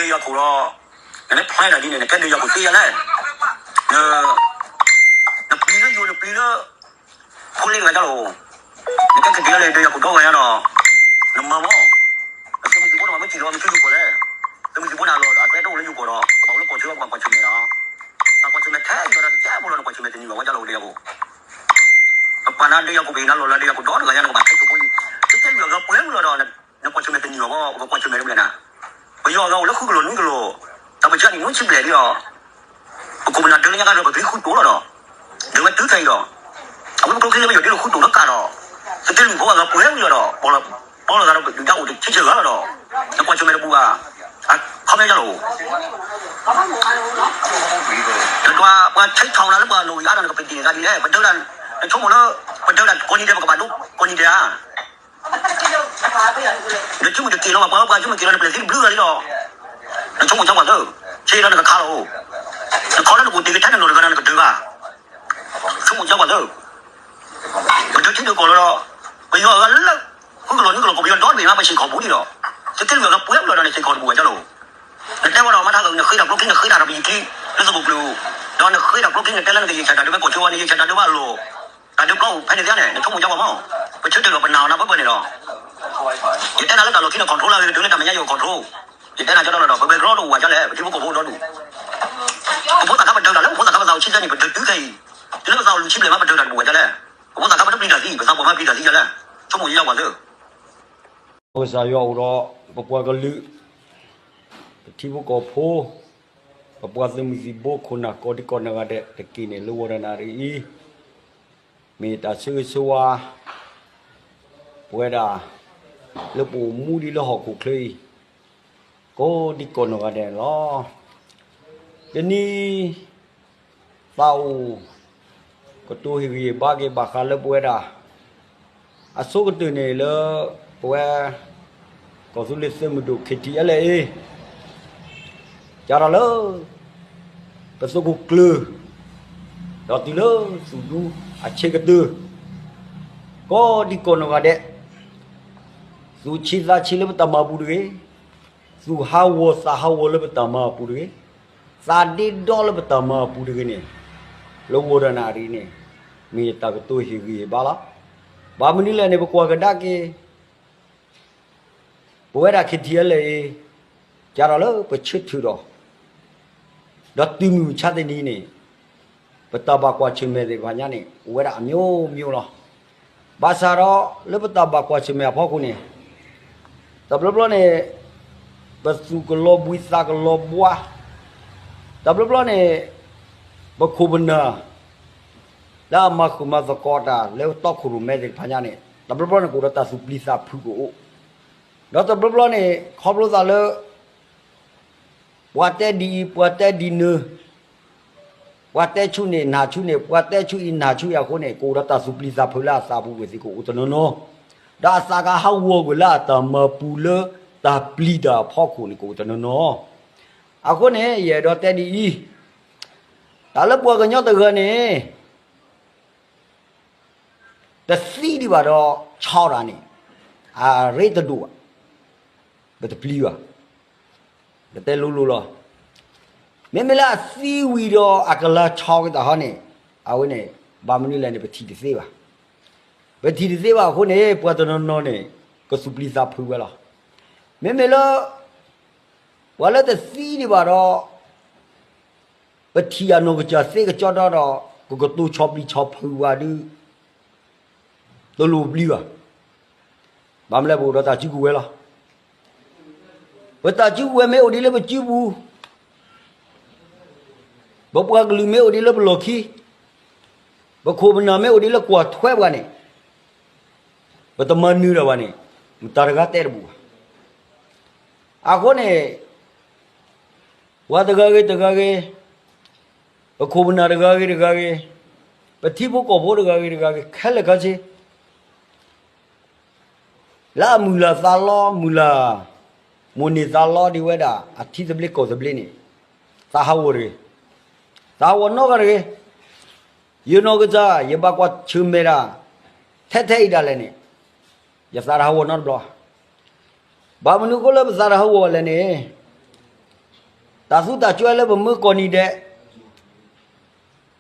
ဒုးယၤခိၣ်လီၤ, နမ့ၢ်ဖျဲဒၣ်ဒ်န့ၣ် နကဲဒုးယၤခိၣ်သ့ယၤလဲၣ်, နပျံၤလၢယိၤ နပျံၤလၢ ဖိလ့တဂၤတၢ်လီၤ, နကဲကဒုးယၤလဲၣ် ဒုးယၤခိၣ်ဒီဂၤညါဒီး နမၤမီၢ်, နသုးမုၢ်သံၣ်ဘိန့ၣ် မ့ၢ်ထံၣ်လီၤ မ့ၢ်ထံၣ်ယိၤကီၢ်လဲၣ်, သုးမုၢ်သံၣ်ဘိန့ၣ် အကျဲတအိၣ်လၢယိၤကီၢ်ဒီး ကဘၣ်အိၣ်လၢကီၢ်ဆၢ ပှၤကွၢ်ဆၢၣ်မဲာ်လီၤ, ပှၤကွၢ်ဆၢၣ်မဲာ်ထဲအံၤဒီး တကဲဖိလီၤ နကွၢ်ဆၢၣ်မဲာ်တနံၤဘၣ် ဝဲဒၣ်လီၤ ဒုးယၤခိၣ် ပပာ်နၤဒုးယၤခိၣ် ပဟ့ၣ်နၤလီၢ်လၤဒုးယၤခိၣ်ဒီတဂၤညါ နကဘၣ်ခဲကိာ်ဖိအံၤ, တကဲယွၤဂၤပှဲၤမုၢ်လီၤဒီး နကွၢ်ဆၢၣ်မဲာ်တနံၤဘၣ်ဘၣ် ပကကွၢ်ဆၢၣ်မဲာ်တဘျဲၣ်နၤ, ပယီၤအဂၤအိၣ်လၢဃုကလီၢ်နွံကလီၢ်, တၢ်ပၢၢ်ဆၢနံၣ်နွံဆံဘျဲၣ်ဒ်ဒီး ပခိၣ်ပနၢ်ဒုးလၢညါကဒီး ပကဃုတိၢ်လီၤဒီး ဒုးဝဲတုၤခဲအံၤဒီး အဝဲပကျိချံလၢပယီၤဒုးလီၤဃုတိၢ်လၢကးဒီး သုးက့လွံၢ်ဖိအဂၤပှဲၤမုၢ်လီၤဒီး ပီၢ်လီၤသးဒီးဒုၣ်ဒါအိၣ်တဆံဆၢဂၤလီၤဒီး နကွၢ်ဆၢၣ်မဲာ်တပူၤဘၣ်, အခီပညီလီၤ နကွၢ်ပှၤဆဲးထီၣ်နၤလၢပှၤနီၣ်ဂံၢ်အါဒီး နကပ့ၤတ့ၢ်န့ၢ်သးဒ်လဲၣ်, ပဒုးဒၣ် နဆိကမိၣ်လၢ ပဒုးဒၣ်ကိးနံၤဒဲး ပကဘၣ်ဒိကိးနံၤဒဲးဧါ, နဆိကမိၣ်တက့ၢ်လီၤဘၣ် ပှၤပှၤဆိကမိၣ်က့ၢ်လီၤ နပျဲၢ်သံတဘျုးဂၤလံဒီး နဆိကမိၣ်ကၠီပှၤသၢ, ဆ့ဒီးနကခးလီၤ, နခီလၢနကအိၣ်တ့ၢ်ကထဲနနီၢ်တဂၤဒီး နကဒုးဘၣ်, ဆိကမိၣ်ကၠီပှၤသၢ, ပဒုးထံဒုးကီၢ်လီၤဒီး ပယီၤအဂၤလၢ ဃုကလီၢ်နွံကလီၢ်ကီၢ်ပယီၤဒီတဘ့ၣ်ညါ ပဆ့ၣ်ခီၣ်ပူၤဒံးဒီး သုးက့လွံၢ်အဂၤပှဲၤမုၢ်လီၤဒီး နဆ့ၣ်ခီၣ်တပူၤဘၣ်ကၠီလီၤ, နတဲဝဲဒီးမၤထါသး နဃ့တၢ်ကျိချံ နဃ့တၢ်ဒီးပယံၤချံ လၢသကိးပျၢၤအိၣ်, ဒီးနဃ့တၢ်ကျိချံ နတဲလၢနကယံာ်ဆဲးတၢ်ဒုးဝဲကီၢ်ဆၢဝဲ နယံာ်ဆဲးတၢ်ဒုးဘၣ်အလီၢ်, တၢ်ဒုးပျီအိၣ်ဖဲန့ၣ်သ့န့ၣ် နဆိကမိၣ်ကၠီပှၤမီၢ်, ပဆၢထၢၣ်ဒီးပနာ်အီၤနၤပၢၢ်ပၢၢ်န့ၣ်ဒီး ယတဲနၤလၢတၢ်လီၢ်ခံန့ၣ် control လၢအဂ့ၤ ကဒုးလၢတၢ်မဲာ်ညါယိၤ control, ယတဲနၤကၠီဒီး ပဝဲၤကြီတအိၣ်ဝဲကၠီလဲၣ် ပထံဖိကီၢ်ဖိဒီဒူၣ်, ပဖိသၣ်ခါပဒုးတၢ်လၢ ပဖိသၣ်ခါပသးအိၣ်ဆံသၢနံၣ် ပဒုးတုၤခဲအံၤ, တုၤလၢပသးအိၣ်လွံၢ်ဆံဘျဲၣ်မး ပဒုးတၢ်တဘူၣ်ဝဲကၠီလဲၣ်, ပဖိသၣ်ခါပတပျံၤတၢ်သံ ပသးပှၢ်မးပျံၤတၢ်သံကၠီလဲၣ်, ဆိကမိၣ်ယိယါပှၤသၢ ကစၢ်ယွၤအိၣ်ဒီး ပပှၤကလုာ်, ပထံဖိကီၢ်ဖိ, ပပှၤသုးမုၢ်သံၣ်ဘိခိၣ်နၢ် ကိးဒံကိးနီၢ်ဂၤဒဲး တက့ၢ်န့ၣ် လၢဝီၤတနၣ်ရံၣ်အံၤ, မ့ၢ်တၢ်ဆၢဂ့ၤဆၢဝါ ပဝဲဒၣ် လၢပအိၣ်မူဒံးလၢဟီၣ်ခိၣ်ချၢအံၤ ကိးဒံကိးနီၢ်ဂၤဒဲးန့ၣ်လီၤ. တနံၤ သးအိၣ် ကတိၤဟ့ၣ်ဂံၢ်ဟ့ၣ်ဘါက့ၤဘၣ်ဃးလၢပဝဲဒၣ် အဆိကတၢၢ်န့ၣ်လၢ ပဝဲ ကီၢ်သူလ့ၤသုးမုၢ်ဒိၣ် KTLA ကဒီးလၢ ပသုးခိၣ်ကျၢၢ် ဒီးတုၤလၢသုးဒူအဆံးကတၢၢ် ကိးဒံကိးနီၢ်ဂၤဒဲး သူၣ်ဆံးသးဆံးလၢပတၢ်မၤပူၤတဂ့ၤ, သူၣ်ဟးဂီၤသးဟးဂီၤလၢပတၢ်မၤအပူၤတဂ့ၤ, သးဒ့ဒီလၢပတၢ်မၤအပူၤတဂ့ၤန့ၣ် လၢဝီၤတနၣ်ရံၣ်န့ၣ် မ့ၢ်တၢ်ကတိၤဟ့ၣ်ဂံၢ်ဟ့ၣ်ဘါလီၤ. ဘၣ်မနုၤလဲၣ်န့ၣ် ပကွၢ်ကဒါက့ၤ ပဝဲဒၣ် KTLA ကဒီးလၢပဆၢထၢၣ်ဒီး ဒီးတုၤမုၢ်မဆါတနံၤန့ၣ် ပတၢ်ဘၣ်ကွၢ်ဆၢၣ်မဲာ်သ့ၣ်တဖၣ်ညါန့ၣ် အိၣ်ဝဲဒၣ်အမျိုးမျိုးလီၤ. ဘၣ်ဆၣ်ဒီးလၢပတၢ်ဘၣ်ကွၢ်ဆၢၣ်မဲာ်အဖီခိၣ်န့ၣ် တဘျီဘျီန့ၣ် ပသူၣ်ကလီၤဘှံးသးကလီၤဘှါ, တဘျီဘျီန့ၣ် ပခိၣ်ပနၢ် လၢအမၤဃုာ်မၤသကိးတၢ်လၢတီခိၣ်ရိၣ်မဲသ့ၣ်တဖၣ်ညါန့ၣ် တဘျီဘျီန့ၣ် ကအိၣ်ဒီးတၢ်သူၣ်ပျံၤသးဖုးကအိၣ်, ဒီးတဘျီဘျီန့ၣ် ခီဖျိသးလၢ ပှၤတဲဒ်အံၤ ပှၤတဲဒ်နုၤ, ပှၤတဲဆူန့ၣ်နၢ်ဆူန့ၣ် ပှၤတဲဆူအံၤနၢ်ဆူအံၤအဃိန့ၣ် ကအိၣ်ဒီးတၢ်သူၣ်ပျံၤသးဖုးလၢအသးပူၤကွံာ်သ့ၣ်ကအိၣ်တနီၤနီၤ, ဒီးအသးကဟးဂီၤကွံာ်လၢအတၢ်မၤပူၤလၢတၢ်ပျံၤတၢ်အဖီခိၣ်န့ၣ် ကအိၣ်တနီၤနီၤ. အဃိန့ၣ် ယအဲၣ်ဒိးတဲဒ်အံၤ, တၢ်လၢပှၤကညီတဂၤန့ၣ် တသံဒံးဘၣ်ဒီး ဆီတၢ်န့ၣ် အရ့တဒိၣ်ဘၣ်, ပတပျံၤဘၣ်, ပတဲလိၤလိၤလီၤ. မ့မ့ၢ်လၢအသံဝံၤဒီးအကလၤဆီက့ၤတၢ်ဟီန့ၣ် အဝဲန့ၣ် ဘၣ်မနုၤလဲၣ်န့ၣ် ပထံၣ်တသ့ဘၣ်. ပထံၣ်တသ့ဘၣ်အဃိန့ၣ် ပှၤတနီၤနီၤန့ၣ် ကသူၣ်ပျံၤသးဖုးဝဲလီၤ. မ့မ့ၢ်လၢ ပှၤလၢတသံဒံးဘၣ်ဒီး ပထံၣ်အနီၢ်ကစၢ်သ့ကစီဒီဒီး ကကတိၤဆီၣ်ပျံၤဆီၣ်ဖုးဝဲဒုး တလိၣ်ပျံၤဘၣ်. ဘၣ်မနုၤလဲၣ် ပအိၣ်ဒီးတၢ်စုကဝဲၤလီၤ. ပတၢ်စုကဝဲၤမ့ၢ်အိၣ်ဒံးလၢပစုပူၤ, ပပှၤကလုာ်မ့ၢ်အိၣ်ဒံးလၢပလီၢ်ခံ, ပခိၣ်ပနၢ်မ့ၢ်အိၣ်ဒံးလၢကွၢ်ထွဲပှၤန့ၣ် ပတမၤနၢၤတၢ်ဘၣ်န့ၣ် မတၤတဂၤတဲတဘူၣ်ဘၣ်. အဃိန့ၣ် ပှၤတဂၤဂ့ၤတဂၤဂ့ၤ, ပခိၣ်ပနၢ်တဂၤဂ့ၤတဂၤဂ့ၤ, ပထံဖိကီၢ်ဖိတဂၤဂ့ၤတဂၤဂ့ၤ ခဲလၢာ်ခဲဆ့ လၢအမုၢ်လၢ်သးလီ မုၢ်လၢ် မိၣ်န့ၢ်သးလီဒံးဝဲဒၣ် အထံသဘျ့ကီၢ်သဘျ့န့ၣ် သးဟးဂီၤတဂ့ၤ, သးဟးဂီၤနီတဂၤတဂ့ၤ. ယနီၢ်ကစၢ် ယဘၣ်ကွၢ်ဆၢၣ်မဲာ်တၢ် ထဲထဲအံၤဒၣ်လဲာ်န့ၣ် ယသးတဟးဂီၤနီတဘျီ. ဘၣ်မနုၤအဃိလၢပသးတဟးဂီၤလဲၣ်န့ၣ် တၢ်သူတၢ်စွဲလၢပမၢကိးနံၤဒဲး,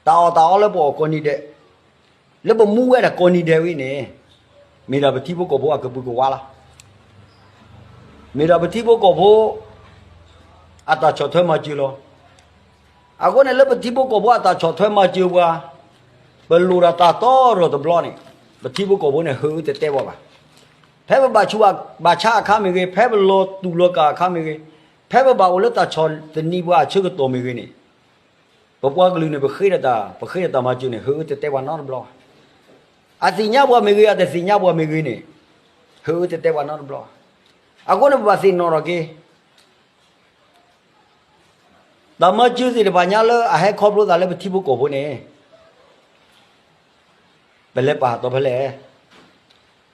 တၢ်အီၣ်တၢ်အီလၢပအီၣ်ကိးနံၤဒဲး, လၢပမူဝဲဒၣ်ကိးနံၤဒဲးဝဲန့ၣ်, မ့ၢ်ဒၣ်ပထံဖိကီၢ်ဖိအကပုာ်ကဝါလီၤ. မ့ၢ်ဒၣ်ပထံဖိကီၢ်ဖိ အတၢ်ဆီၣ်ထွဲမၤစၢၤလီၤ. အဃိန့ၣ်လၢပထံဖိကီၢ်ဖိအတၢ်ဆီၣ်ထွဲမၤစၢၤပှၤ, ပလိၣ်ဒၣ်တၢ်တီထီၣ်တဘျီန့ၣ်, ပထံဖိကီၢ်ဖိန့ၣ် ဟၢအၢတတဲပှၤဘၣ်. ဖဲပဘၣ်ဆူးဘၣ်ဆါအခါမ့ၢ်ဂ့ၤ, ဖဲပလီၤတူာ်လီၤကာ်အခါမ့ၢ်ဂ့ၤ, ဖဲပဘၣ်အိၣ်လၢတၢ်ဆီၣ်သနံးပှၤအဆၢကတီၢ်မ့ၢ်ဂ့ၤန့ၣ်, ပပှၤကလုာ်န့ၣ် ပဃ့ဒီးတၢ်, ပဃ့ဒီးတၢ်မၤစၢၤန့ၣ် ဟၢအၢတတဲပှၤနီတဘျီဘၣ်. အသ့ၣ်ညါပှၤမ့ၢ်ဂ့ၤ, အတသ့ၣ်ညါပှၤမ့ၢ်ဂ့ၤန့ၣ်, ဟၢအၢတတဲပှၤနီတဘျီဘၣ်. အဃိန့ၣ်ပဘၣ်သ့ၣ်နီၣ်ထီၣ်က့ၤ တၢ်မၤစၢၤသ့ၣ်တဖၣ်ညါလၢအဟဲခီဖျိသးလၢပထံဖိကီၢ်ဖိန့ၣ်, ပလဲၤပာ်ဟးတီဖဲလဲၣ်.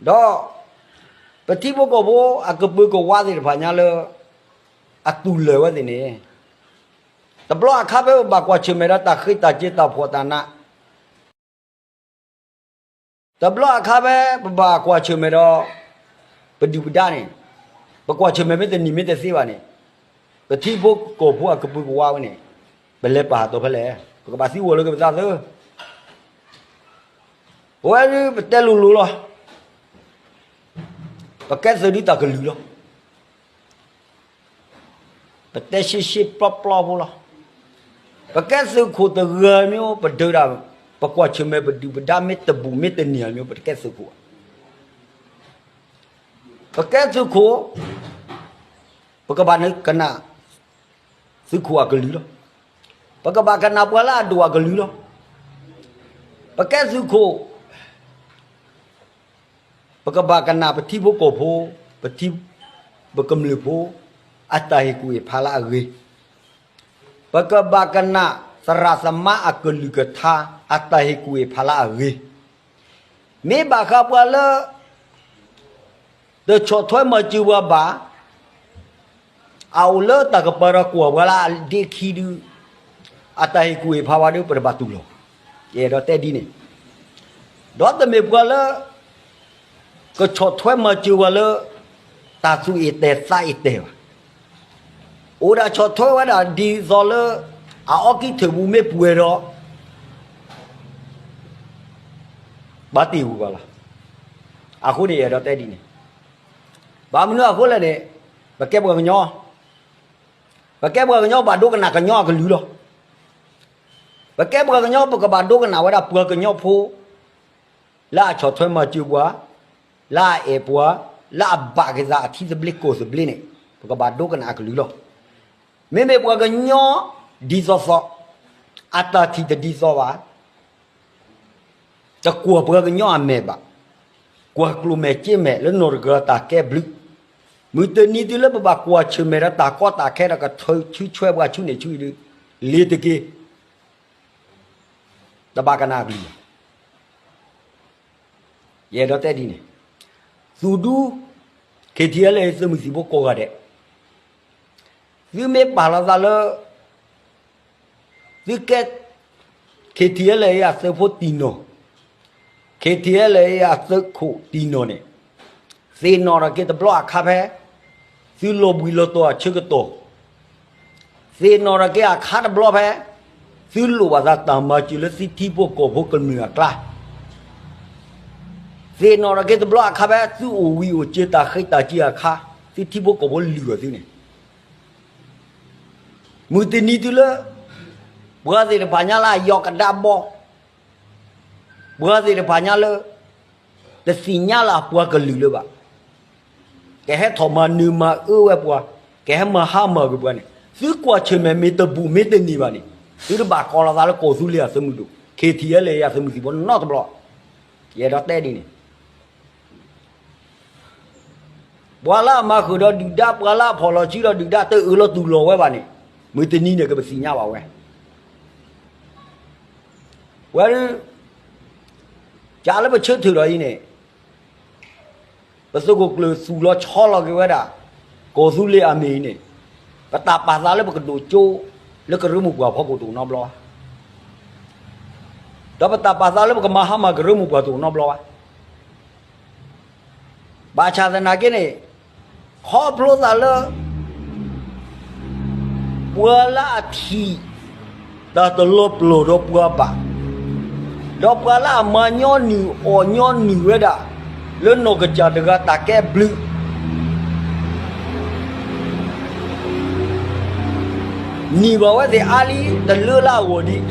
ဒီးပထံဖိကီၢ်ဖိအကပုာ်ကဝါသ့ၣ်တဖၣ်ညါလၢ အတူၢ်လၢာ်ဝဲသ့ၣ်န့ၣ်, တဘျီအခါဖဲပဘၣ်ကွၢ်ဆၢၣ်မဲာ်ဒီးတၢ်ဃ့တၢ်စ့ၤတၢ်ဖှီၣ်တၢ်နး တဘျီအခါဖဲပဘၣ်ကွၢ်ဆၢၣ်မဲာ်ဒီး ပဒုၣ်ပဒါန့ၣ်, ပကွၢ်ဆၢၣ်မဲာ်မ့ၢ်တနံၤမ့ၢ်တသ့ဘၣ်န့ၣ်, ပထံဖိကီၢ်ဖိအကပုာ်ကဝါဝဲန့ၣ်, ပလဲၤပာ်ဟးတီဖဲလဲၣ်, ပကဘၣ်သံကွၢ်လၢက့ၤပသးသၢ. ပဝဲဒၣ်ပတဲလိၤလိၤလီၤ. ပကဲသုးဒုတၢ်ကလုၢ်လီၤ. ပတဲရှဲရှဲပျီပျီဖိလီၤ. ပကဲသုးခိၣ်တဂၤမ့ၢ် ပဒုးဒၣ်, ပကွၢ်ဆၢၣ်မဲာ်ပဒုၣ်ပဒါမ့ၢ်တဘူၣ်မ့ၢ်တနံၤမ့ၢ် ပတကဲသုးခိၣ်ဘၣ်. ပကဲသုးခိၣ်, ပကဘၣ်ကနၣ်သုးခိၣ်အကလုၢ်လီၤ. ပကဘၣ်ကနၣ်ပှၤလၢအဒိၣ်အကလုၢ်လီၤ. ပကဲသုးခိၣ် ပကဘၣ်ကနၣ်ပထံဖိကီၢ်ဖိ, ပထံ, ပကမျၢၢ်ဖိ, အတၢ်ဟ့ၣ်ကူၣ်ဟ့ၣ်ဖးလၢအဂ့ၤ, ပကဘၣ်ကနၣ်သရၣ်သမါအကလုၢ်ကထါ, အတၢ်ဟ့ၣ်ကူၣ်ဟ့ၣ်ဖးလၢအဂ့ၤ, မ့ၢ်ဘၣ်ဃးပှၤလၢ တဆီၣ်ထွဲမၤစၢၤပှၤဘၣ်, အအိၣ်လၢတၢ်ကပၤဒီးကွၢ်ပှၤလၢအဒ့ခံဒု, အတၢ်ဟ့ၣ်ကူၣ်ဟ့ၣ်ဖးဝဲဒီး ပတဘၣ်တူၢ်လိာ်, ယအဲၣ်ဒိးတဲဒ်န့ၣ်, ဒီးတမ့ၢ်ပှၤလၢ ကဆီၣ်ထွဲမၤစၢၤပှၤလၢ တၢ်သူၣ်အ့ၣ်တဲာ်သးအ့ၣ်တဲာ်ဘၣ်. အိၣ်ဒၣ်ဆီၣ်ထွဲဝဲဒၣ်ဒ်သိးလၢ အအီကံထၢၣ်ပူၤမ့ၢ်ပှဲၤဒီး ဘၣ်တ့ၢ်ဝံၤဘၣ်လီၤ. အဃိန့ၣ် ယအဲၣ်ဒိးတဲဒ်န့ၣ်, ဘၣ်မနုၤအဃိလဲၣ်န့ၣ်, ပကဲပှၤကညီ, ပကဲပှၤကညီဘၣ်ဒိကနၣ်ကညီအကလုၢ်လီၤ. ပကဲပှၤကညီ ပကဘၣ်ဒိကနၣ်ဝဲဒၣ်ပှၤကညီဖိ လၢအဆီၣ်ထွဲမၤစၢၤပှၤ, လၢအအဲၣ်ပှၤ, လၢအဘၣ်က့ၤသးအထံသဘျ့ကီၢ်သဘျ့န့ၣ်, ပကဘၣ်ဒိကနၣ်အကလုၢ်လီၤ. မ့မ့ၢ်ပှၤကညီဒ်သိးသိး, အတၢ်ထံၣ်တဒ်သိးဘၣ်, တကွၢ်ပှၤကညီအမဲာ်ဘၣ်, ကွၢ်ကျိၣ်မဲာ်စ့မဲာ်လၢနီၢ်တဂၤတၢ်ကဲဘျုး, မုၢ်တနံၤတုၤလၢပဘၣ်ကွၢ်ဆၢၣ်မဲာ်ဒီးတၢ်ကီတၢ်ခဲဒီးကထုးဆူဆွဲပှၤဆူန့ၣ်ဆူအံၤဒု, လ့ၤတက့ၢ် တဘၣ်ကနၣ်အကလုၢ်ဘၣ်. ယအဲၣ်ဒိးတဲဒ်န့ၣ်, သုးဒူ ခ့ထံအဲလ်အ့ သုးမုၢ်သံၣ်ဘိကိးဂၤဒဲး, သုမ့ၢ်ပာ်လီၤသးလၢ သုကဲ ခ့ထံအဲလ်အ့ အသုးဖိတံၢ်နီၢ်, ခ့ထံအဲလ်အ့ အသုးခိၣ်တံၢ်နီၢ်န့ၣ်, သ့ၣ်နီၣ်ထီၣ်က့ၤတဘျီအခါဖဲ သုလီၤဘှံးလီၤတီၤအဆၢကတီၢ်, သ့ၣ်နီၣ်ထီၣ်က့ၤအခါတဘျီဖဲ သုလိၣ်ဘၣ်သးတၢ်မၤစၢၤလၢသုထံဖိကီၢ်ဖိကမျၢၢ်အကျါ, သ့ၣ်နီၣ်ထီၣ်က့ၤတဘျီအခါဖဲ သုအိၣ်ဝံၤအိၣ်စၢၤတၢ်ဃ့တၢ်စ့ၤအခါ, သုထံဖိကီၢ်ဖိလုၢ်အီၤသုန့ၣ်, မုၢ်တနံၤတုၤလၢ ပှၤသ့ၣ်တဖၣ်ညါလၢအယီၤကဒါဘီ ပှၤသ့ၣ်တဖၣ်ညါလၢ တသ့ၣ်ညါလၢအပှၤကလုာ်လၢၤဘၣ်, ကဟဲထီၣ်မၤနၢၤမၤအၢဝဲပှၤ, ကဟဲမၤဟါမၢ်ကွံာ်ပှၤန့ၣ်, သုကွၢ်ဆၢၣ်မဲာ်မ့ၢ်တဘူၣ်မ့ၢ်တန့ၢ်ဘၣ်န့ၣ်, သုတဘၣ်ကိးလီၤသးလၢကီၢ်သူလ့ၤအသုးမုၢ်ဒိၣ်, ခ့ထံအဲလ်အ့ အသုးမုၢ်သံၣ်ဘိနီတဘျီ, ယအဲၣ်ဒိးတဲဒ်န့ၣ် ပှၤလၢအမၤဃုာ်ဒီးဒုၣ်ဒါ, ပှၤလၢအဖီၣ်လီၤစုဒီးဒုၣ်ဒါ တအၢၣ်လီၤတူၢ်လိာ်ဝဲဘၣ်န့ၣ်, မုၢ်တနံၤန့ၣ် ကပသ့ၣ်ညါဘၣ်ဝဲ. ဝဲဒၣ် ကလၢပဆၢထၢၣ်ဒီးအံၤန့ၣ်, ပသုးခိၣ်ကျၢၢ်သူၣ်လီၤဆီလီၤက့ၤဝဲဒၣ် ကီၢ်သူလ့ၤအမ့ၢ်အံၤန့ၣ်, ပတၢ်ပာ်သးလၢပကဒိၣ်ကၠိ လၢကရၢမိၢ်ပှၢ်ဖီခိၣ်တအိၣ်နီတဘျီဘၣ်. ဒီးပတၢ်ပာ်သးလၢပကမၤဟါမၢ်ကရၢမိၢ်ပှၢ်တအိၣ်နီတဘျီဘၣ်. ဘၣ်ဆၣ်သနာ်က့န့ၣ်, ခီဖျိသးလၢ ပှၤလၢအထံၣ်တၢ်တလီၤပျီၢ်ဒီးပှၤဘၣ်, ဒီးပှၤလၢအမၤညီနုၢ်အီၣ်ညီနုၢ်ဝဲဒၣ် လၢနီၢ်ကစၢ်တဂၤတၢ်ကဲဘျုး န့ၢ်ဘၣ်ဝဲသ့ၣ်အါလံတလၢလၢအဂီၢ်ဒံး,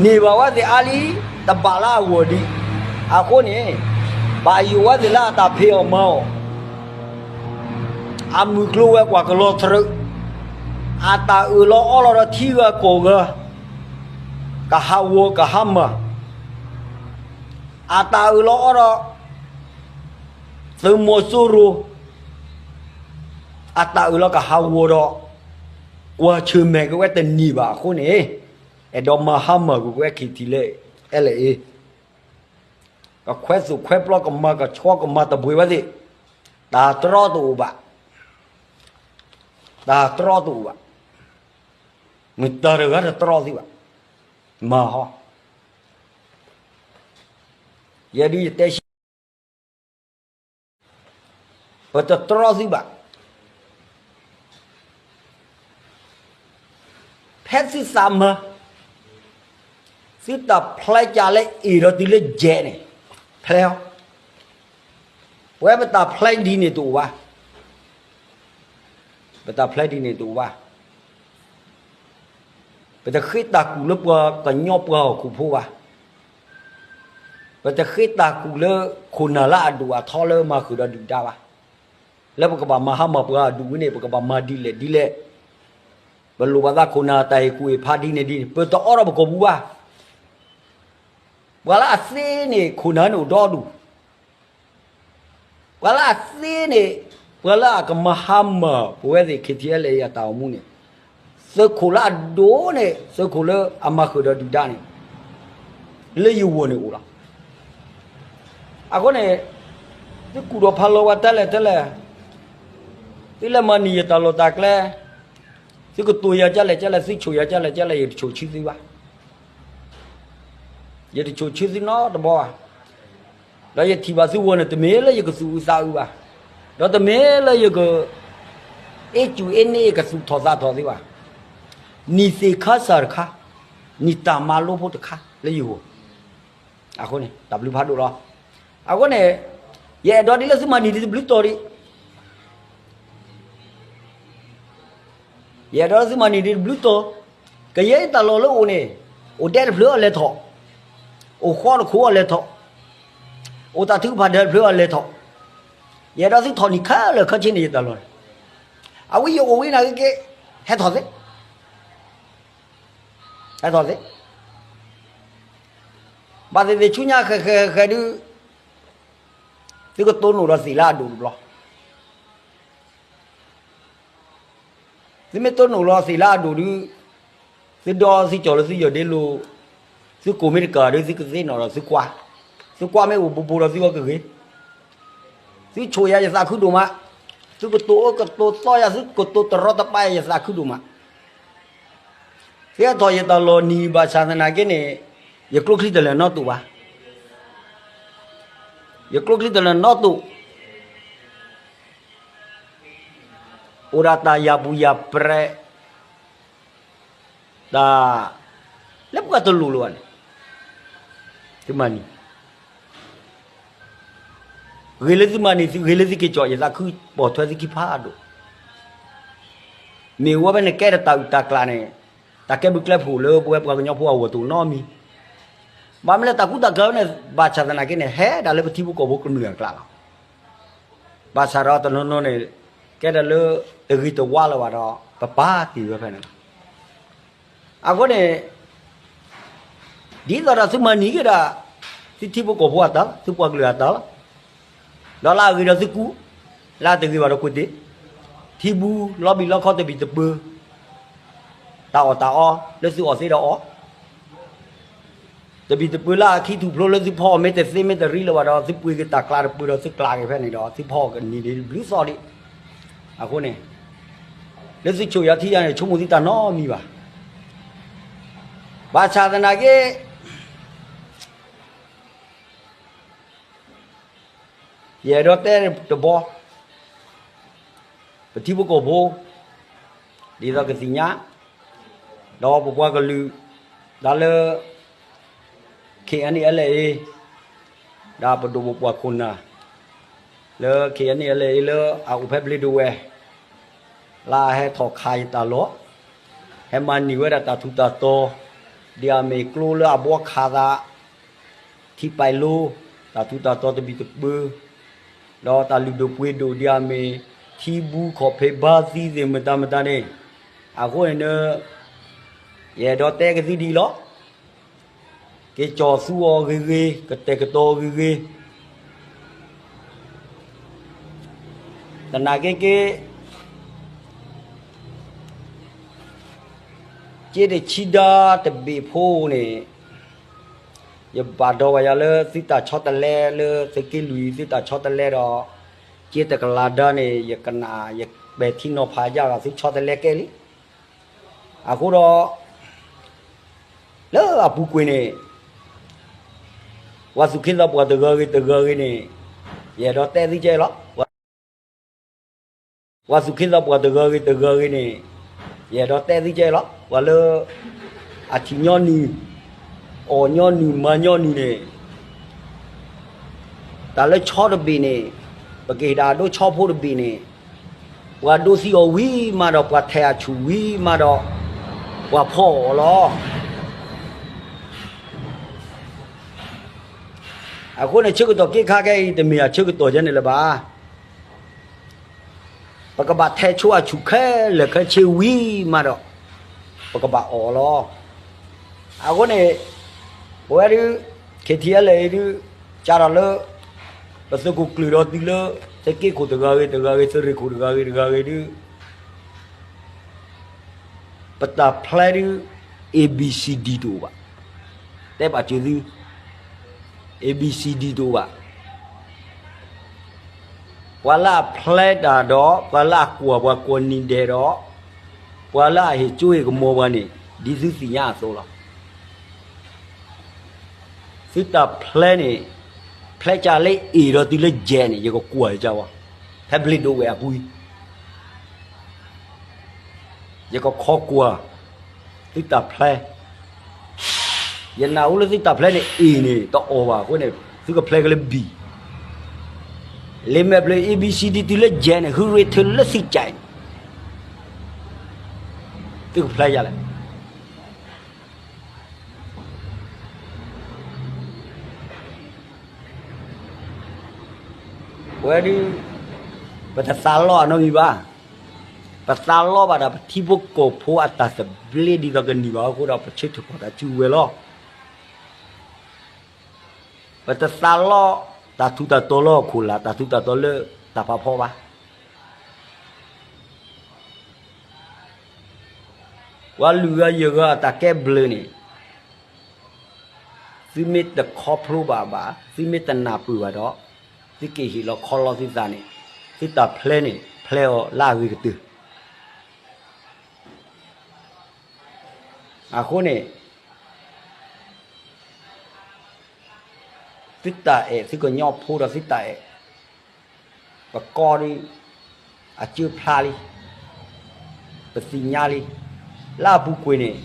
န့ၢ်ဘၣ်ဝဲသ့ၣ်အါလံတဘးလၢအဂီၢ်ဒံး, အဃိန့ၣ် ဘၣ်ယိၣ်ဝဲသ့ၣ်လၢအတၢ်ဖံးအီၣ်မၤအီၣ် အမုၢ်ကျိၤဝဲၤကွာ်ကလီသရၢ, အတၢ်အၢၣ်လီၤအီလီၤဒီးထံဂၤကီၢ်ဂၤ, ကဟးဂီၤကဟါမၢ်, အတၢ်အၢၣ်လီၤအီဒီး သုးမီၤစိရိၤ, အတၢ်အၢၣ်လီၤကဟးဂီၤဒီး ကွၢ်ဆၢၣ်မဲာ်က့ၤဝဲတန့ၢ်ဘၣ်အဃိန့ၣ်, အဲၣ်ဒိးမၤဟါမၢ်ကွံာ်ဝဲ KTLA, ကခွဲးသိၣ်ခွဲးပျီ ကမၤကဆှီကမၤတဘှံးဝဲသ့ၣ်, တၢ်တြီတအိၣ်ဘၣ်, တၢ်တြီတအိၣ်ဘၣ်, မ့ၢ်တၢ်တဂၤတတြီသ့ဘၣ်, မၤဟီ, ယဲဒုးယတဲဆံ ပတတြီသုဘၣ်. ဖဲသုသးမၤ, သုတၢ်ဖျဲးကၢ်လၢအ့ၣ်ဒီးတုၤလၢယဲၢ်န့ၣ်, ဖျဲးအီၤ, ပဝဲပတၢ်ဖျဲးဒ်န့ၣ်တအိၣ်ဘၣ်, ပတၢ်ဖျဲးဒ်န့ၣ်တအိၣ်ဘၣ်. ပတဃ့တၢ်ကူၣ်လၢပှၤကညီပှၤဟီၣ်ခိၣ်ဖိဘၣ်. ပတဃ့တၢ်ကူၣ်လၢခိၣ်နၢ်လၢအဒိၣ်အထီလၢမၤဃုာ်ဒီးဒုၣ်ဒါဘၣ်. လၢပကဘၣ်မၤဟါမၢ်ပှၤအဒူၣ်ဝဲန့ၣ် ပကဘၣ်မၤဒ်လဲၣ်ဒ်လဲၣ်, ပလိၣ်ဘၣ်သးခိၣ်နၢ်တၢ်အဲၣ်ကူၣ်အဲၣ်ဖးဒ်န့ၣ်ဒ်န့ၣ် ပတအိးထီၣ်ပကိာ်ပူၤဘၣ်. ပှၤလၢအသ့န့ၣ် ခိၣ်နၢ်န့ၣ်အိၣ်ဒီဒူၣ် ပှၤလၢအသ့န့ၣ်, ပှၤလၢအကမၤဟါမၢ်ပဝဲသ့ၣ် KTLA အတၢ်အိၣ်မူန့ၣ်, သုးခိၣ်လၢအဒိၣ်န့ၣ် သုးခိၣ်လၢအမၤဃုာ်ဒီးဒုၣ်ဒါန့ၣ်, လၢယဂီၢ်န့ၣ်အိၣ်လီၤ. အဃိန့ၣ်, သုကူၣ်ထီၣ်ဖးလီၤဝဲတၢ်လဲၣ်တၢ်လဲၣ်, သုလဲၤမၤန့ၢ်ယတၢ်လီၢ်တၢ်ကျဲ, သုကတိၤယၤကၢ်လဲၣ်ကၢ်လဲၣ်, သုဆိၣ်ယၤကၢ်လဲၣ်ကၢ်လဲၣ်, ယတဆိၣ်ဆံသုဘၣ်. ယတဆိၣ်ဆံသုနီတဘျီဘၣ်. ဒီးယထံၣ်ဘၣ်သုဂီၢ်န့ၣ် တမ့ၢ်လၢယကသူၣ်အုးသးအုးဘၣ်, ဒီးတမ့ၢ်လၢယက အ့ၣ်စူၣ်အ့ၣ်န့ၣ် ယကသူၣ်ထီၣ်သးထီၣ်သ့ဘၣ်. နံၣ်သ့ၣ်ခါစၢ်တခါ, နံၣ်တၢ်မၤလိဖိတခါလၢယဂီၢ်, အဃိန့ၣ် တၢ်ဘျုးဖးဒိၣ်လီၤ. အဃိန့ၣ်, ယအဲၣ်ဒိးဒ်လၢသုမၤန့ၢ်ဒံးတဘျုးတီၤဒံး ယအဲၣ်ဒိးလၢသုမၤန့ၢ်ဒံးတဘျုးတီၤ, ကယဲၢ်တၢ်လီၢ်လၢအိၣ်န့ၣ်, အိၣ်ဒဲတဖျၢၣ်အလဲၤထီၣ်, အိၣ်ဃီတခိၣ်အလဲၤထီၣ်, အိၣ်တၢ်ထုကဖၣ်ဒၢးတဖျၢၣ်အလဲၤထီၣ်, ယအဲၣ်ဒိးသုထီၣ်န့ၢ်ခဲလၢာ်ခဲဆ့န့ၣ်ယတၢ်လီၢ်န့ၣ်, အဝဲယအိၣ်ဝဲနာ်က့က့, ဟဲထီၣ်သ့ ဟဲထီၣ်သ့, ဘၣ်သ့ၣ်သ့ၣ်ဆူညါဃဲၤဃဲၤဃဲၤဒုး, သုကတိၢ်နီၣ်ဒီးသ့ၣ်လၢအဒိၣ်တဘျီ, သုမ့ၢ်တိၢ်နီၣ်လီၤသ့ၣ်လၢအဒိၣ်ဒုး, သုဒီသုကၠီၣ်လၢသုယီၢ်ဒ့လိၤ, သုကိၣ်မ့ၢ်တကၢ်ဒုး သုကသ့ၣ်နီၣ်ဒီးသုကွၢ်, သုကွၢ်မ့ၢ်အိၣ်ဘူးဘူးဒီးသုဂီၢ်ကဂ့ၤ, သုဆိၣ်ယၤယသးခုဒိၣ်မး, သုကတိၤအၢကတိၤသီယၤ သုကတိၤတရီတပါယၤယသးခုဒိၣ်မး, သုဟဲထီၣ်ယတၢ်လီၢ်နံၤဘၣ်ဆၣ်သနာ်က့န့ၣ်, ယကျိချံတလၢာ်နီတိၣ်ဘၣ်, ယကျိချံတလၢာ်နီတိၣ်, အိၣ်ဒၣ်တၢ်ယၢ်ပူၤယၢ်ပြဲး, တၢ်, လၢပှၤတလိၣ်လၢၤဘၣ်န့ၣ်, သုမၤနံၤ, ဂ့ၤလၢသုမၤနံၤ ဂ့ၤလၢသုက့ၤကၠီၣ် ယသးခုပိာ်ထွဲသုခံဖးဒိၣ်, မ့ၢ်ဝဲဖဲန့ၣ်ကဲထီၣ်တၢ်အုၣ်တၢ်ကျၢၤန့ၣ်, တၢ်ကဲဘျုးကျဲဖှိၣ်လၢပဝဲပှၤကညီဖိအဂီၢ်တအိၣ်နီတမံၤ, ဘၣ်မနုၤလၢတၢ်ကူတၢ်ကၤန့ၣ် ဘၣ်ဆၣ်သနာ်က့န့ၣ် ဟဲဒၣ်လၢပထံဖိကီၢ်ဖိကမျၢၢ်အကျါလီၤ. ဘၣ်ဆၣ်ဒီးတနီၤနီၤန့ၣ်, ကဲဒၣ်လၢတဂ့ၤတဝါလၢၤဘၣ်ဒီး ပပာ်တ့ၢ်ဝဲဖဲန့ၣ်လီၤ. အဃိန့ၣ်, ဒ်သိးဒီးသုမၤနံၤက့ၤဒၣ်, သုထံဖိကီၢ်ဖိအတၢ်, သုပှၤကလုာ်အတၢ်လီၤ. ဒီးလၢအဂ့ၤဒီးသုကူ, လၢအတဂ့ၤဘၣ်ဒီးကွ့ၢ်တ့ၢ်, ထံဘူးလီၤဘံၣ်လီခီတဘံၣ်တပၢၤ, တၢ်အီၣ်တၢ်အီ, လၢသုအီၣ်သ့ဒီးအီၣ် တဘံၣ်တပၢၤလၢအခံထူၣ်ဖျိလၢသုဖီအီၣ်မ့ၢ်တသ့မ့ၢ်တရံးလၢၤဘၣ်ဒီး သုပှ့ၤက့ၤတၢ်ကျါတပၢၤဒီးသုကျါက့ၤဖဲန့ၣ်ဒီး သုဖီအီၣ်ကန့ၢ်ဒံးတဘျုးသီဒံး. အဃိန့ၣ်, လၢသုဆိၣ်ယၤထံယၤန့ၣ် ဆိကမိၣ်သုတၢ်နီတမံၤဘၣ်. ဘၣ်ဆၣ်သနာ်က့ ယအဲၣ်ဒိးတဲတဘျီ, ပထံဖိကီၢ်ဖိ ဒ်သိးကသ့ၣ်ညါ, ဒီးပပှၤကလုာ်, တၢ်လၢ ခ့ၣ်အဲၣ်ယူၣ်အ့လ်အ့ ဒ်ပဒိၣ်ပပှၢ်ခိၣ်နၢ် လၢ ခ့ၣ်အဲၣ်ယူၣ်အ့လ်အ့ လၢအအိၣ်ဖဲဘျ့ဒိဝဲၢ် လၢအဟဲထီၣ်ခးယတၢ်လီၢ်, ဟဲမၤန့ၢ်ဝဲဒၣ်တၢ်ထူးတၢ်တီၤ, ဒ်အမ့ၢ်ကျိလၢအဘှီခးသး ထံပာ်လိ, တၢ်ထူးတၢ်တီၤတဘံၣ်တပၢၤ, ဒီးတၢ်လုၢ်ဒိၣ်ပှ့ၤဒိၣ်ဒ်အမ့ၢ် ထံဘူခီၣ်ဖံးဘါသံသ့ၣ်မတၤမတၤန့ၣ်, အဃိန့ၣ် ယအဲၣ်ဒိးတဲကသံဒ်အံၤလီၤ. က့ၤကၠီၣ်သူအီၤဂ့ၤဂ့ၤ, ကတဲာ်ကတီၤအီၤဂ့ၤဂ့ၤ, သနာ်က့က့ က့တဆံဒါတဘ့ၣ်ဖိန့ၣ် ယဘၣ်ဒီးဝဲယၤလၢသုတၢ်ဆီတလဲလၢသုးက့လွံၢ် သုတၢ်ဆီတလဲဒီး က့တကလးဒါန့ၣ် ယကနၣ် ယပဲာ်ထံနီၤဖးယၤဂၤ သုဆီတလဲကဲလံ. အဃိဒီး လၢအပူၤကွံာ်န့ၣ် ပှၤသူၣ်က့သးပှၢ်တဂၤဂ့ၤတဂၤဂ့ၤန့ၣ် ယအဲၣ်ဒိးတဲသုကဲလီၤ. ပှၤသူၣ်က့သးပှၢ်တဂၤဂ့ၤတဂၤဂ့ၤန့ၣ် ယအဲၣ်ဒိးတဲသုကဲလီၤ. ပှၤလၢ အထံၣ်ညီနုၢ် အီၣ်ညီနုၢ် မၤညီနုၢ်န့ၣ် တၢ်လၢဆီတဘ့ၣ်န့ၣ် ပကဟ့ၣ်ဒၣ်အဒိဆီဖိတဘ့ၣ်န့ၣ် ပှၤဒိသံအီၤဝံၤမးဒီး ပှၤထဲးအဆူၣ်ဝံၤမးဒီး ပှၤဖီအီၤလီၤ. အဃိန့ၣ် ဆၢကတီၢ်က့ခါခဲအံၤ တမ့ၢ်အဆၢကတီၢ်ဒ်န့ၣ်လၢၤဘၣ်. ပကဘၣ်ထဲးဆိအဆူၣ်ခဲလၢာ်ခဲဆ့ဝံၤမးဒီး ပကဘၣ်အီၣ်လီၤ. အဃိန့ၣ် ပဝဲဒုး ခ့ၣ်ထံၣ်အဲလၢအံၤဒုး ကးထီၣ်လၢ ပသုးခိၣ်ကျၢၢ်ဒီးတုၤလၢ သုးက့ခိၣ်တဂၤဂ့ၤတဂၤဂ့ၤ သုးရ့ၣ်ခိၣ်တဂၤဂ့ၤတဂၤဂ့ၤဒုး ပတၢ်ဖျဲဒုး A B C D တအိၣ်ဘၣ်. တဲဘၣ်စၢၤသု A B C D တအိၣ်ဘၣ်. ပှၤလၢအဖျဲတၢ်ဒီး ပှၤလၢအကွၢ်ပှၤကွၢ်နံၤဒဲးဒီး ပှၤလၢအဟ့ၣ်ကၠိဟ့ၣ်ကမီၤပှၤန့ၣ် ဒ်သုသ့ၣ်ညါအသိးလီၤ. သုတၢ်ဖျဲန့ၣ် ဖျဲကၢ်လၢ A ဒီးတုၤလၢ Z န့ၣ် ယကကွၢ်ယကဝီၤ ဖဲဘျ့ဒိဝဲၢ်အပူၤ ယကခီကွၢ် သုတၢ်ဖျဲ ယနၢ်ဟူလၢသုတၢ်ဖျဲန့ၣ် A န့ၣ် တအီၣ်ဘၣ်အဃိန့ၣ် သုကဖျဲကလၢ B လံာ်မဲာ်ဖျၢၣ် A B C D တုၤလၢ Z န့ၣ် ဟုရ့ထၢလၢသုကၠဲးန့ၣ် သုကဖျဲယၤလဲၣ်. ပဝဲဒုး ပတသးလီအနီတမံၤဘၣ်. ပသးလီဘၣ်ဒီးပထံဖိကီၢ်ဖိအတၢ်သဘျ့ဒ်သိးကန့ၢ်ဘၣ်အဃိဒီး ပဆၢထၢၣ်ကီၢ်တၢ်စုကဝဲၤလီၤ. ပတသးလီ တၢ်ထူးတၢ်တီၤလၢဟီၣ်ခိၣ်လာ် တၢ်ထူးတၢ်တီၤလၢတၢ်ဖးဖီဘၣ်. ပှၤလွံၢ်ဂၤယဲၢ်ဂၤအတၢ်ကဲဘျုးန့ၣ် သုမ့ၢ်တခီဖျိဘၣ်ဘၣ် သုမ့ၢ်တနၢ်ပၢၢ်ဘၣ်ဒီး သုက့ၤဟ့ၣ်လီၤခီလီသုသးန့ၣ် သုတၢ်ဖျဲန့ၣ် ဖျဲအီၤလၢအဂ့ၤကတၢၢ်. အဃိန့ၣ် သုတၢ်အဲၣ်သုကညီဖိဒီးသုတၢ်အဲၣ် ပကီဒုး အစၢဖျါလံ ပသ့ၣ်ညါလံ လၢအပူၤကွံာ်န့ၣ်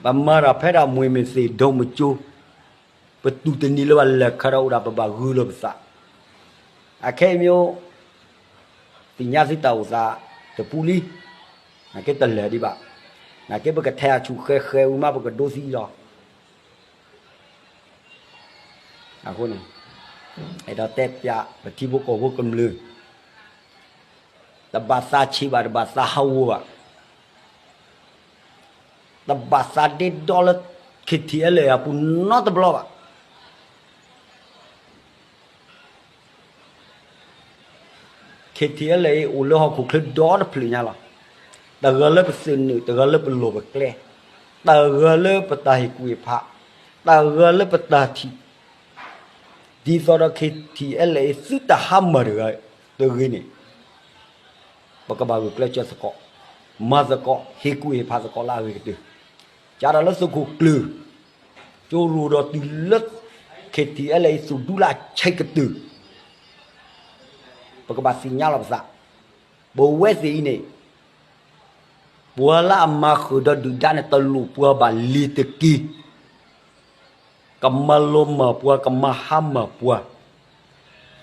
ပမၤတၢ်ဖဲဒၣ်မှ့ၢ်မ့ၢ်သ့ၣ်ဒိၣ်မကၠိ ပတူၢ်တနံၤလၢပှၤလဲၤခါဒီးအိၣ်ဒၣ်ပဘၣ်ဂုာ်လီၤပသး အခဲအံၤမ့ၢ် သ့ၣ်ညါသုတၢ်အိၣ်သးတပူၤလံ နာ်က့တလဲၤဒံးဘၣ် နာ်က့ပကထဲးအဆူၣ်ဃဲဃဲဝံၤမး ပကဒိသံလီၤ. အဃိန့ၣ် အဲၣ်ဒိးတဲပျးပထံဖိကီၢ်ဖိကမျၢၢ် တဘၣ်သးဆံးဘၣ် တဘၣ်သးဟးဂီၤဘၣ် တဘၣ်သးဒ့ဒီလၢ ခ့ၣ်ထံၣ်အဲလၢအပူၤနီတဘျီဘၣ်. ခ့ၣ်ထံၣ်အဲလၢအံၤ အိၣ်လၢဟီၣ်ခိၣ်ချၢဒီတဖျၢၣ်ညါလီၤ. တဂၤလၢပသုးနုာ် တဂၤလၢပလီၢ်ပကျဲ, တဂၤလၢပတၢ်ဟ့ၣ်ကူၣ်ဟ့ၣ်ဖး, တဂၤလၢပတၢ်ထံၣ်, ဒ်သိးဒီးခ့ၣ်ထံၣ်အဲလၢအံၤ သုတၢ်ဟါမၢ်တဂၤတဂ့ၤန့ၣ် ပကဘၣ်ဂုာ်ကျဲးစၢးသကိး, မၤသကိး, ဟ့ၣ်ကူၣ်ဟ့ၣ်ဖးသကိးလၢအဂ့ၤကတၢၢ်. ကဒီးလၢသုးခိၣ်ကျၢၢ် ကၠိရိၤဒီးတုၤလၢ ခ့ၣ်ထံၣ်အဲလၢအံၤ သုးဒူလၢအဆံးကတၢၢ်, ပကဘၣ်သ့ၣ်ညါလီၤပသး, ပဝဲသ့ၣ်အံၤန့ၣ် ပှၤလၢအမၤဃုာ်ဒီးဒုၣ်ဒါန့ၣ် တလိၣ်ပှၤဘၣ်လ့ၤတက့ၢ်. ကမၤလီၤမၢ်ပှၤ ကမၤဟါမၢ်ပှၤ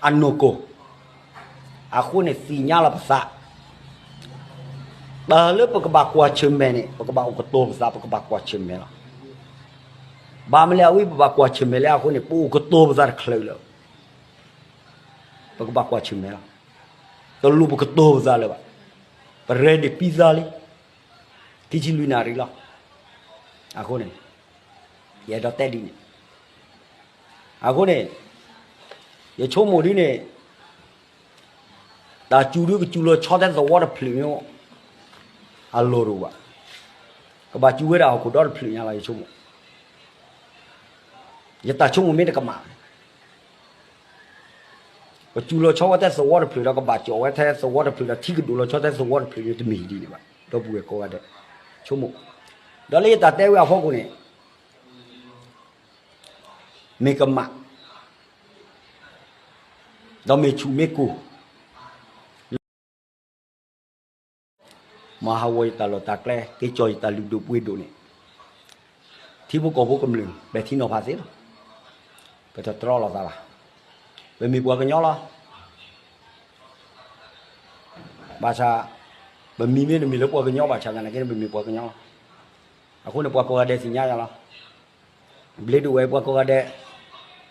အနီၢ်ကီၢ်. အဃိန့ၣ်သ့ၣ်ညါလီၤပသး, တၢ်လၢပကဘၣ်ကွၢ်ဆၢၣ်မဲာ်န့ၣ် ပကဘၣ်အိၣ်ကတီၤပသး ပကဘၣ်ကွၢ်ဆၢၣ်မဲာ်လီၤ. ဘၣ်မနုၤလဲၣ် အဝဲပဘၣ်ကွၢ်ဆၢၣ်မဲာ်လဲၣ်အဃိန့ၣ် ပအိၣ်ကတီၤပသးတချုးလၢၤ ပကဘၣ်ကွၢ်ဆၢၣ်မဲာ်လီၤ. တလိၣ်ပကတီၤပသးလၢၤဘၣ်. ပreadyပံသးလံ, ခံဆံလွံၢ်နၣ်ရံၣ်လီၤ. အဃိန့ၣ် ယအဲၣ်ဒိးတဲဒ်န့ၣ်. အဃိန့ၣ် ယဆိကမိၣ်ဒ်န့ၣ် တၢ်စူၤဒုကစူၤလီၤဆီထဲသဝီတဖျၢၣ်မ့ၢ် အလီၢ်တအိၣ်ဘၣ်. ကဘၣ်စူၤဝဲဒၣ်ဟီၣ်ခိၣ်ဒီတဖျၢၣ်ညါလီၤ ယဆိကမိၣ်. ယတၢ်ဆိကမိၣ်မ့ၢ်တကမၣ် ကစူၤလီၤဆီဝဲထဲသဝီတဖျၢၣ်ဒီး ကဘၣ်ကၠီၣ်ဝဲထဲသဝီတဖျၢၣ်ဒီး ထံကဒိၣ်လီၤဆီထဲသဝီတဖျၢၣ်န့ၣ် တမ့ၢ်ဒ်န့ၣ်ဘၣ်. ဒီပုၢ်ဝဲၢ်ကိးဂၤဒဲး ဆိကမိၣ်. ဒီးလၢယတၢ်တဲဝဲအဖီခိၣ်န့ၣ် မ့ၢ်ကမၣ် ဒီးမ့ၢ်ဆူၣ်မ့ၢ်ကိၢ် မၤဟးဂီၤယတၢ်လီၢ်တၢ်ကျဲ က့ၤကၠီၣ်ယတၢ်လုၢ်ဒိၣ်ပှ့ၤဒိၣ်န့ၣ် ထံဖိကီၢ်ဖိကမျၢၢ် ပဲာ်ထံနီၤဖးသ့လီၤ. ပတတြီလိာ်သးဘၣ်. ပမ့ၢ်ပှၤကညီလီၤ. ဘၣ်ဆၣ် ပမံၤမ့ၢ်တမ့ၢ်လၢပှၤကညီဘၣ်ဆၣ်သနာ်က့န့ၣ် ပမ့ၢ်ပှၤကညီလီၤ. အဃိန့ၣ် ပှၤကိးဂၤဒဲးသ့ၣ်ညါယၤလီၤ. ဘျ့ဒိၣ်ဝဲပှၤကိးဂၤဒဲး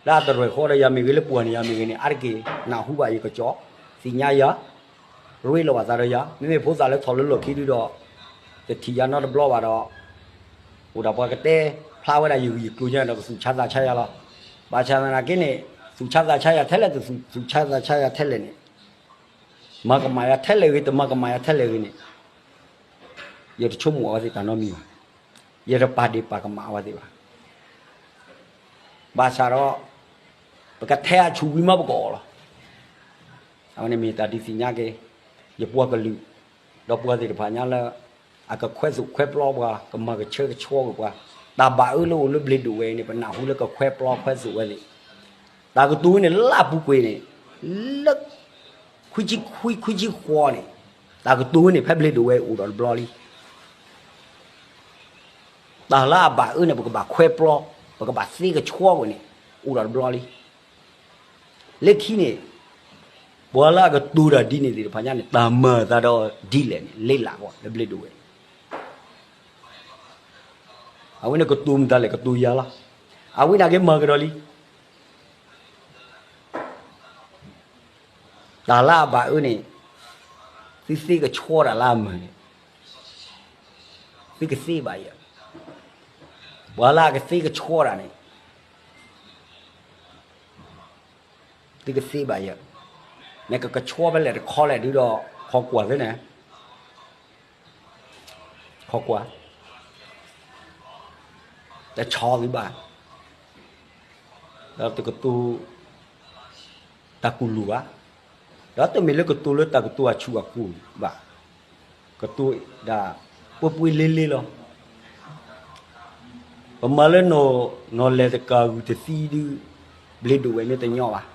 လၢအတရဲၣ်ဃီဒီးယၤမ့ၢ်ဂ့ၤ လၢပှၤန့ၣ်ယၤမ့ၢ်ဂ့ၤန့ၣ် အါတက့ၢ်နၢ်ဟူဘၣ်ယကစီၣ် သ့ၣ်ညါယၤ ရ့လိာ်ဘၣ်သးဒီးယၤ မ့မ့ၢ်ဖိသၣ်လၢထီၣ်လၢလီၢ်ခံဒုဒီး တထံၣ်ယၤနီတဘျီဘၣ်ဒီး အိၣ်ဒၣ်ပှၤကတဲဖျါဝဲဒၣ်ယဂံၢ်ယကျိၤညါဒီး ကသူၣ်ဆါသးဆါယၤလီၤ. ဘၣ်ဆၣ်သနာ်က့န့ၣ် သူၣ်ဆါသးဆါယၤထဲလဲၣ် တသူၣ်ဆါသးဆါယၤထဲလဲၣ်န့ၣ် မၤကမၣ်ယၤထဲလဲၣ်ဂ့ၤ တမၤကမၣ်ယၤထဲလဲၣ်ဂ့ၤန့ၣ် ယတဆိကမိၣ်အဝဲသ့ၣ်တၢ်နီတမံၤဘၣ်. ယတပာ်ဒ့ၣ်ပာ်ကမၣ်အဝဲသ့ၣ်ဘၣ်. ဘၣ်ဆၣ်ဒီး ပကထဲအဆူၣ်ဝံၤမးပကအီၣ်လီၤ. အဝဲန့ၣ်မ့ၢ်တၢ်ဒုးသ့ၣ်ညါက့ၤ ယပှၤကလုာ် ဒီးပှၤသ့ၣ်တဖၣ်ညါလၢ အကခွဲးသိၣ်ခွဲးပျီပှၤ ကမၤကဆှဲကဆှီက့ၤပှၤ, တၢ်ဘၣ်အၢလၢအိၣ်လၢဘျ့ဒိၣ်ဝဲအံၤန့ၣ် ပနၢ်ဟူလၢကခွဲးပျီခွဲးသိၣ်ဝဲသ့ၣ်, တၢ်ကတိၤဝဲန့ၣ် လၢအပူၤကွံာ်န့ၣ် လၢ ခွံဆံခွံ ခွံဆံဃိးန့ၣ် တၢ်ကတိၤဝဲန့ၣ် ဖဲဘျ့ဒိၣ်ဝဲအံၤအိၣ်ဒီးတဘျီလံ. တၢ်လၢအဘၣ်အၢန့ၣ် ပကဘၣ်ခွဲးပျီ ပကဘၣ်သ့ကဆှီဝဲန့ၣ် အိၣ်ဒီးတဘျီလံ. လၢခံန့ၣ် ပှၤလၢအကတိၤတၢ်ဒ်န့ၣ်သ့ၣ်တဖၣ်ညါန့ၣ် တၢ်မၤအသးဒီးဒ်လဲၣ်န့ၣ် လ့လၢ်ကွၢ်လၢဘျ့ဒိၣ်ဝဲအံၤ. အဝဲန့ၣ်ကတိၤမတၤလဲၣ် ကတိၤယၤလီၤ. အဝဲန့ၣ်က့ၤမၤကဒီးလံ. တၢ်လၢအဘၣ်အၢန့ၣ် သုသ့ကဆှီတၢ်လၢအမုာ်န့ၣ် သုကသ့ဘၣ်ယၤ. ပှၤလၢအကသ့ကဆှီတၢ်န့ၣ် သုကသ့ဘၣ်ယၤ. မ့ၢ်ကကဆှီဖဲလဲၣ်တခီလဲၣ်ဒုဒီး ခီကွၢ်သ့န့ၣ် ခီကွၢ် တဆီၣ်သုဘၣ်. ဒီးတကတိၤ တၢ်ကူၣ်လိာ်ဘၣ်. ဒီးတမ့ၢ်လၢကတိၤလၢတၢ်ကတိၤအဆူၣ်အကူၣ်ဘၣ်. ကတိၤဒၣ်ပှ့ၤပှ့ၤလ့လ့လီၤ. ပမၤလၢ နီၢ်လဲၢ်တကၢ်ဂုၢ်တသံဒု ဘျ့ဒိၣ်ဝဲမ့ၢ်တညီဘၣ်.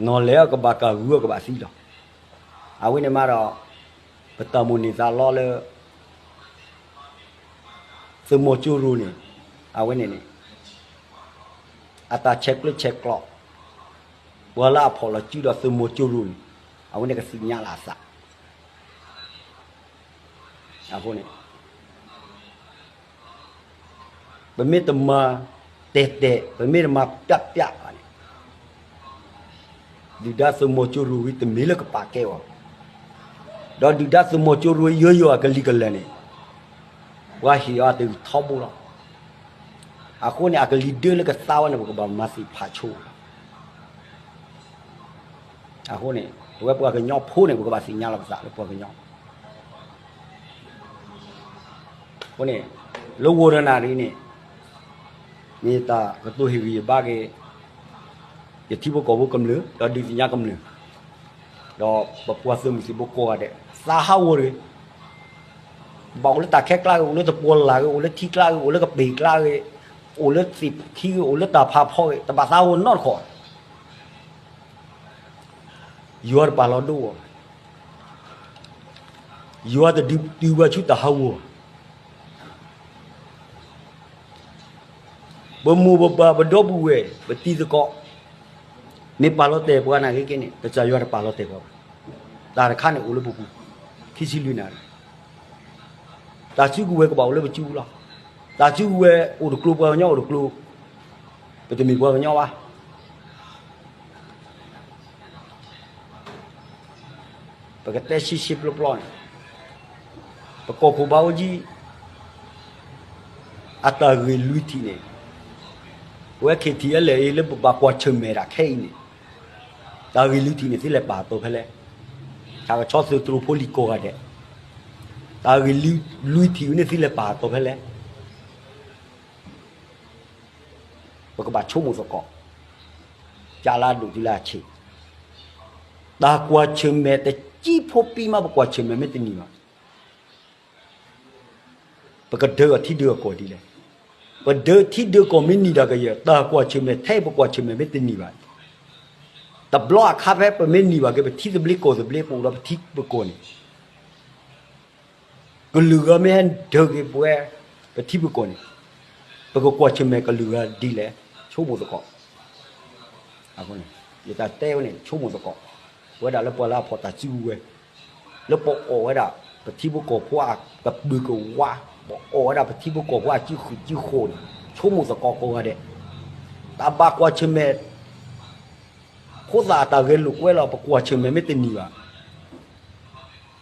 နီၢ်လဲၢ်အကဘၣ်ကၢ်ဂုၢ်အကဘၣ်သံလီၤ. အဝဲန့ၣ်မးဒီး ပတၢ်မိၣ်န့ၢ်သးလီလၢ သုးမီၤကၠိရိၤန့ၣ် အဝဲန့ၣ်န့ၣ် အတၢ်ဆဲးကျၢဆဲးကျိး ပှၤလၢအဖီၣ်လီၤစုဒီးသုးမီၤကၠိရိၤန့ၣ် အဝဲန့ၣ်ကသ့ၣ်ညါလၢအသး. အဃိန့ၣ် ပမ့ၢ်တမၤတဲာ်တဲာ် ပမ့ၢ်တမၤပျးပျးဘၣ်န့ၣ် ဒုၣ်ဒါသုးမီၤကၠိရိၤဝံၤတမ့ၢ်လၢကပာ်ကဲအီၤ, ဒီးဒုၣ်ဒါသုးမီၤကၠိရိၤယိယိအကလံၤကလဲၢ်န့ၣ် ပှၤဟ့ၣ်အီၤတဂ့ၤထီဘိလီၤ. အဃိန့ၣ် အကလံၤဒၢလၢကသါဝဲန့ၣ် ပကဘၣ်မၤသ့ၣ်ဖးဆိလီၤ. အဃိန့ၣ် ပဝဲပှၤကညီဖိန့ၣ် ပကဘၣ်သ့ၣ်ညါလီၤပသးလၢပှၤကညီ အဃိန့ၣ် လၢဝီၤတနၣ်ရံၣ်န့ၣ် မ့ၢ်တၢ်ကတိၤဟ့ၣ်ဂံၢ်ဟ့ၣ်ဘါက့ၤ ယထံဖိကီၢ်ဖိကမျၢၢ် ဒီးဒုးသ့ၣ်ညါကမျၢၢ် ဒီးပပှၤသုးမုၢ်သံၣ်ဘိကိးဂၤဒဲး သးဟးဂီၤတဂ့ၤ. ဘၣ်အိၣ်လၢတၢ်ခဲကျါဂ့ၤ အိၣ်လၢတပှီၤလၢ်ဂ့ၤ အိၣ်လၢထံကျါဂ့ၤ အိၣ်လၢကပ့ၤကျါဂ့ၤ အိၣ်လၢသ့ၣ်ခံဂ့ၤ အိၣ်လၢတၢ်ဖးဖီဂ့ၤ တဘၣ်သးဟးဂီၤနီတခီၣ် ယွၤတပာ်လီၤဒိအီၤဘၣ်. ယွၤတဒုးတုၤဘၣ်ဆူတၢ်ဟးဂီၤဘၣ်. ပမိၢ်ပပၢ်ပဒီပုၢ်ဝဲၢ် ပတံၤသကိး မ့ၢ်ပာ်လီၤတဲာ်ပှၤနာ်က့က့န့ၣ် ကစၢ်ယွၤတပာ်လီၤတဲာ်ပှၤဘၣ်. တၢ်တခါန့ၣ်အိၣ်လၢပပူၤ ခံဆံလွံၢ်နၣ်ရံၣ် တၢ်စုကဝဲၤကဘၣ်အိၣ်လၢပစုပူၤလီၤ. တၢ်စုကဝဲၤအိၣ်တကျိၤ ပှၤကညီအိၣ်တကျိၤ ပတမ့ၢ်ပှၤကညီဘၣ်. ပကတဲရှဲရှဲပျီပျီန့ၣ် ပကီၢ်ခိၣ်ဘၣ်အိၣ်ကံ အတၢ်ဂ့ၢ်လွံၢ်ထံၣ်န့ၣ် ပဝဲ ခ့ထံၣ်အဲလဲၣ်အံၤ လၢပဘၣ်ကွၢ်ဆၢၣ်မဲာ်တၢ်ခဲအံၤန့ၣ် တၢ်ဂ့ၢ်လွံၢ်ထံၣ်န့ၣ် သုလဲၤပာ်အသိးဖဲလဲၣ်. တၢ်ကဆီသုးတြိၤဖိလံၤကိးဂၤဒဲး တၢ်ဂ့ၢ်လွံၢ်ထံၣ်ဝဲန့ၣ် သုလဲၤပာ်အသိးဖဲလဲၣ်. ပကဘၣ်ဆိကမိၣ်သကိး ကၢ်လၢအဒိၣ်တုၤလၢအဆံး, တၢ်ကွၢ်ဆၢၣ်မဲာ်တကံဖိပံမး ပကွၢ်ဆၢၣ်မဲာ်မ့ၢ်တနံၤဘၣ် ပကဒၢအီၤထံဒၢအကီၢ်ဒ်လဲၣ်. ပဒၢထံဒၢကီၢ်မ့ၢ်နံၤဒၣ်ကယဲၢ် တၢ်ကွၢ်ဆၢၣ်မဲာ်ထဲအံၤ ပကွၢ်ဆၢၣ်မဲာ်မ့ၢ်တနံၤဘၣ်, တဘျီအခါဖဲပမ့ၢ်နံၤဘၣ်က့ၤ ပထံသဘျ့ကီၢ်သဘျ့ ပအိၣ်ဒီးပထံပကီၢ်န့ၣ် ကလုာ်ဂၤမ့ၢ်ဟဲဒၢက့ၤပဝဲ ပထံပကီၢ်န့ၣ် ပကကွၢ်ဆၢၣ်မဲာ်ကလုာ်ဂၤဒ်လဲၣ် ဆိကမိၣ်သကိး. အဃိန့ၣ် ယတၢ်တဲဝဲန့ၣ် ဆိကမိၣ်သကိး, ပဝဲဒၣ်လၢပှၤလၢအဖီၣ်တၢ်စုကဝဲၤ လၢပအီၣ်ဝဲဒၣ် ပထံဖိကီၢ်ဖိအကပုာ်ကဝါ, ပအီၣ်ဝဲဒၣ်ပထံဖိကီၢ်ဖိအစုဃုာ်စုဃိန့ၣ် ဆိကမိၣ်သကိးကိးဂၤဒဲး, တၢ်ဘၣ်ကွၢ်ဆၢၣ်မဲာ် ဖိသၣ်အတၢ်ဂဲၤလိာ်ကွဲလီၤ ပကွၢ်ဆၢၣ်မဲာ်မ့ၢ်တနံၤဘၣ်,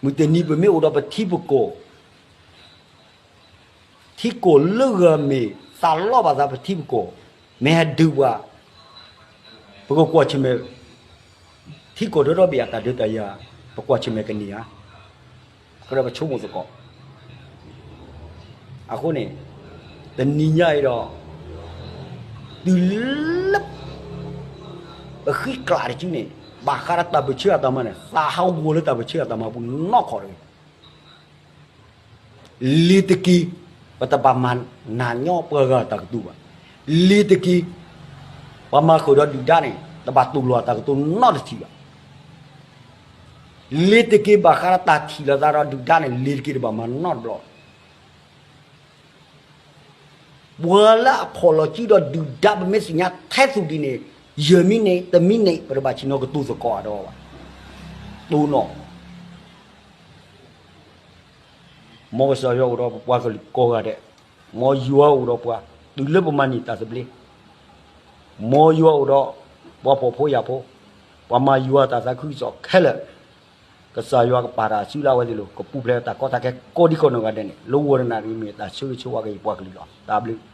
မုၢ်တနံၤပမ့ၢ်အိၣ်ဒီးပထံပကီၢ် ထံကီၢ်လၢဂၤမ့ၢ်သးလီဘၣ်သးပထံပကီၢ် မ့ၢ်ဟဲဒုးပှၤ, ပကကွၢ်ဆၢၣ်မဲာ် ထံကီၢ်ဒီဒီဘ့ၣ်အတၢ်ဒုးတၢ်ယၤ ပကွၢ်ဆၢၣ်မဲာ်ကနံၤဧါ, ကဒီးပဆိကမိၣ်သကိး. အဃိန့ၣ် တနံၤညါအံၤဒီး တုၤလၢ ပဃံကျးတစုန့ၣ် ဘၣ်ဃးဒီးတၢ်ပၢၢ်ဆၢအတၢ်မၤန့ၣ် သးဟးဂီၤလၢတၢ်ပၢၢ်ဆၢအတၢ်မၤပူၤနီၢ်ခီၣ်တဂ့ၤ. လ့ၤတက့ၤ ပတဘၣ်မၤနၢ်ညီပှၤဂၤတၢ်ကတိၤဘၣ်. လ့ၤတက့ၤ ပှၤမၤဃုာ်ဒီးဒုၣ်ဒါန့ၣ် တဘၣ်တူၢ်လိာ်အတၢ်ကတိၤနီတထံၣ်ဘၣ်. လ့ၤတက့ၤဘၣ်ဃးဒီးတၢ်ထံၣ်လိာ်သးဒီးဒုၣ်ဒါန့ၣ် လ့ၤတက့ၤတဘၣ်မၤနီတဘျီ. ပှၤလၢအဖီၣ်လီၤစုဒီးဒုၣ်ဒါ ပမ့ၢ်သ့ၣ်ညါထဲသိးဒ်န့ၣ် ယဲၢ်မံးနံး တမံးနံး ပတဘၣ်ဆ့ၣ်နီၤကတိၤသကိးအဒီးဘၣ်. တိၢ်နီၣ် မ်ကစၢ်ယွၤအိၣ်ဒီးပပှၤကလုာ်ကိးဂၤဒဲး, မ်ယွၤအိၣ်ဒီးပှၤ တုၤလၢပမၤန့ၢ်တၢ်သဘျ့, မ်ယွၤအိၣ်ဒီးပှၤဖှီၣ်ဖိယာ်ဖိ, ပှၤမၤယွၤတၢ်သးခုကစီၣ်ခဲလၢာ်, ကစၢ်ယွၤကပာ်တၢ်စုလၢအဝဲသ့ၣ်လိၤ ကပူၤဖျဲးတၢ်ကီတၢ်ခဲကိးဒံကိးနီၢ်ဂၤဒဲးန့ၣ် လၢဝီတနၣ်ရံၣ်မ့ၢ်တၢ်ဆၢဂ့ၤဆၢဝါက့ၤယပှၤကလုာ်လီၤ. တၢ်ဘျုး